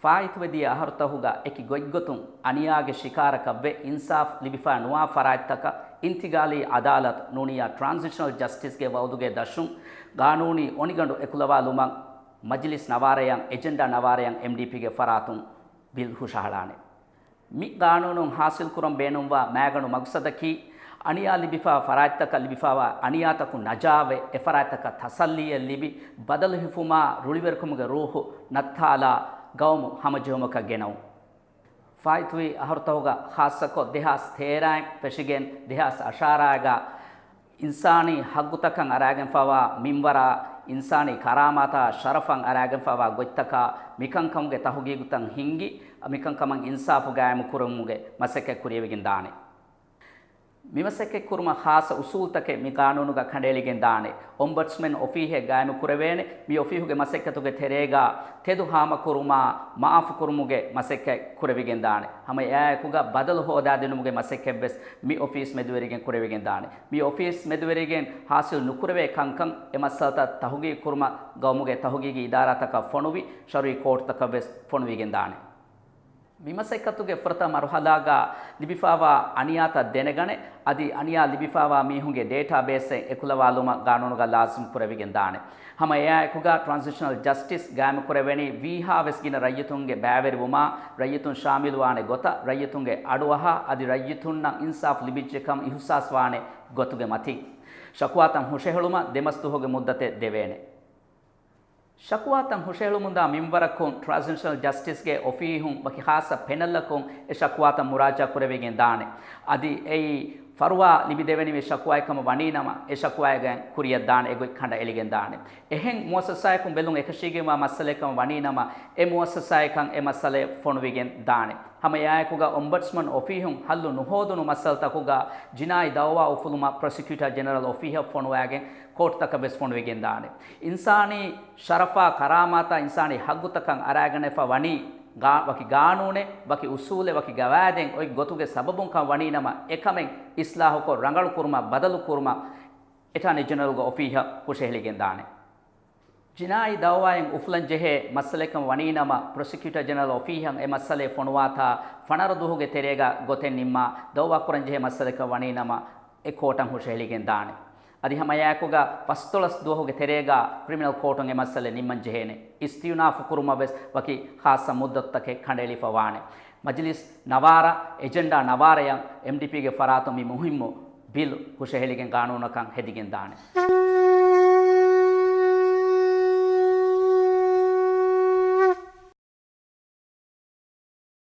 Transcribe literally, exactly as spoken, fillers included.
ފާއިތުވެދިޔަ އަހަރުތަހުގަ އެކި ގޮތްގޮތުން އަނިޔާގެ ޝިކާރަކަށްވެ އިންސާފް ލިބިފާ ނުވާ ފަރާތްތަކަށް އިންތިގާލީ އަދާލަތު ނޫނިއްޔާ ޓްރާންޒިޝަނަލް ޖަސްޓިސްގެ ވައުދުގެ ދަށުން ގާނޫނީ އޮނިގަނޑު އެކުލަވާލުމަށް މަޖިލިސް ނަވާރަޔަށް އެޖެންޑާ ނަވާރަޔަށް އެމްޑީޕީގެ ފަރާތުން ބިލް ހުށަހަޅާނެ. މި ގާނޫނުން ހާސިލްކުރަން ބޭނުންވާ މައިގަނޑު މަގްސަދަކީ، އަނިޔާ ލިބިފާ ފަރާތްތަކަށް ލިބިފާވާ އަނިޔާތަކުން ނަޖާވެ، އެފަރާތްތަކަށް ތަސައްލީއެއް ލިބި، ބަދަލު ހިފުމާ ރުޅިވެރިކަމުގެ ރޫހު ނައްތާލާ ގައުމު ހަމަޖެހުމަކަށް ގެނައުން. ފާއިތުވި އަހަރުތަހުގަ ޚާއްޞަކޮށް ދެހާސް ތޭރައިން ފެށިގެން ދެހާސް އަށާރައިގަ އިންސާނީ ހައްގުތަކަށް އަރާގެންފާވާ މިންވަރާ، އިންސާނީ ކަރާމާތާ ޝަރަފަށް އަރާގެންފާވާ ގޮތްތަކާ މިކަންކަމުގެ ތަހުގީގުތައް ހިންގި، މިކަންކަމަށް އިންސާފު ގާއިމު ކުރުމުގެ މަސައްކަތް ކުރިޔަވިގެން ދާނެ. މިމަސައްކަތް ކުރުމަށް ޚާއްޞަ އުސޫލްތަކެއް މި ގާނޫނުގަ ކަނޑައެޅިގެން ދާނެ. އޮމްބަޑްސްމެން އޮފީހެއް ގާއިމު ކުރެވޭނެ. މި އޮފީހުގެ މަސައްކަތުގެ ތެރޭގަ ތެދު ހާމަކުރުމާ، މައާފުކުރުމުގެ މަސައްކަތް ކުރެވިގެން ދާނެ. ހަމަ އެއާއެކުގަ ބަދަލު ހޯދާދިނުމުގެ މަސައްކަތްވެސް މި އޮފީސް މެދުވެރިގެން ކުރެވިގެން ދާނެ. މި އޮފީސް މެދުވެރިގެން ހާސިލް ނުކުރެވޭ ކަންކަން އެ މައްސަލަތައް ތަހުގީގު ކުރުމަށް ގައުމުގެ ތަހުގީގީ އިދާރާތަކަށް ފޮނުވި، ޝަރުއީ ކޯޓްތަކަށްވެސް ފޮނުވިގެން ދާނެ. މިމަސައްކަތުގެ ފުރަތަމަ މަރުހަލާގަ ލިބިފާވާ އަނިޔާތައް ދެނެގަނެ، އަދި އަނިޔާ ލިބިފާވާ މީހުންގެ ޑޭޓާ ބޭސްއެއް އެކުލަވާލުމަށް ގާނޫނުގަ ލާޒިމް ކުރެވިގެން ދާނެ. ހަމަ އެއާއެކުގަ ޓްރާންޒިޝަނަލް ޖަސްޓިސް ގާއިމުކުރެވެނީ ވީހާވެސް ގިނަ ރައްޔިތުންގެ ބައިވެރިވުމާ، ރައްޔިތުން ޝާމިލުވާނެ ގޮތަށް، ރައްޔިތުންގެ އަޑުއަހާ، އަދި ރައްޔިތުންނަށް އިންސާފް ލިބިއްޖެކަން އިހުސާސްވާނެ ގޮތުގެ މަތިން. ޝަކުވާތައް ހުށަހެޅުމަށް ދެމަސް ދުވަހުގެ މުއްދަތެއް ދެވޭނެ. ޝަކުވާތައް ހުށަހެޅުމުންދާ މިންވަރަކުން ޓްރާންޒިޝަނަލް ޖަސްޓިސްގެ އޮފީހުން ވަކި ޚާއްޞަ ޕެނަލަކުން އެ ޝަކުވާތައް މުރާޖާ ކުރެވިގެން ދާނެ. އަދި އެއީ ފަރުވާ ލިބިދެވެނިވި ޝަކުވާއެއް ކަމަށް ވަނީނަމަ، އެ ޝަކުވާއެއްގައި ކުރިއަށް ދާނެ އެގޮތް ކަނޑައެޅިގެން ދާނެ. އެހެން މުއައްސަސާއަކުން ބެލުން އެކަށީގެންވާ މައްސަލައެއް ކަމަށް ވަނީނަމަ، އެ މުއައްސަސާއަކަށް އެ މައްސަލައެއް ފޮނުވިގެން ދާނެ. ހަމަ އެއާއެކުގަ އޮމްބަޑްސްމަން އޮފީހުން ހައްލު ނުހޯދުނު މައްސަލަތަކުގަ ޖިނާއީ ދައުވާ އުފުލުމަށް ޕްރޮސިކިއުޓަރ ޖެނެރަލް އޮފީހަށް ފޮނުވާގެން ކޯޓްތަކަށް ވެސް ފޮނުވިގެން ދާނެ. އިންސާނީ ޝަރަފާ، ކަރާމާތާ، އިންސާނީ ހައްގުތަކަށް އަރާގަނެފަ ވަނީ ގާ-، ވަކި ގާނޫނެއް، ވަކި އުސޫލެއް، ވަކި ގަވާއިދެއް އޮތް ގޮތުގެ ސަބަބުން ކަމަށް ވަނީނަމަ، އެކަމެއް އިސްލާހުކޮށް، ރަނގަޅު ކުރުމަށް، ބަދަލު ކުރުމަށް އެޓާނީ ޖެނެރަލްގެ އޮފީހަށް ހުށަހެޅިގެން ދާނެ. ޖިނާއީ ދައުވާއިން އުފުލަން ޖެހޭ މައްސަލައެއް ކަމަށް ވަނީނަމަ، ޕްރޮސިކިއުޓަރ ޖެނެރަލް އޮފީހަށް އެ މައްސަލައެއް ފޮނުވާތާ، ފަނަރަ ދުވަހުގެ ތެރޭގަ ގޮތެއް ނިންމާ، ދައުވާ ކުރަން ޖެހޭ މައްސަލައަކަށް ވަނީނަމަ، އެ ކޯޓަށް ހުށަހެޅިގެން ދާނެ. އަދި ހަމައެއާއެކުގަ ފަސްދޮޅަސް ދުވަހުގެ ތެރޭގަ ކްރިމިނަލް ކޯޓުން އެ މައްސަލަ ނިންމަން ޖެހޭނެ. އިސްތިއުނާފު ކުރުމަށް ވެސް ވަކި ޚާއްޞަ މުއްދަތުތަކެއް ކަނޑައެޅިފަ ވާނެ. މަޖިލިސް ނަވާރަ، އެޖެންޑާ ނަވާރަޔަށް އެމްޑީޕީގެ ފަރާތުން މި މުހިއްމު ބިލް ހުށަހެޅިގެން ގާނޫނަކަށް ހެދިގެން ދާނެ.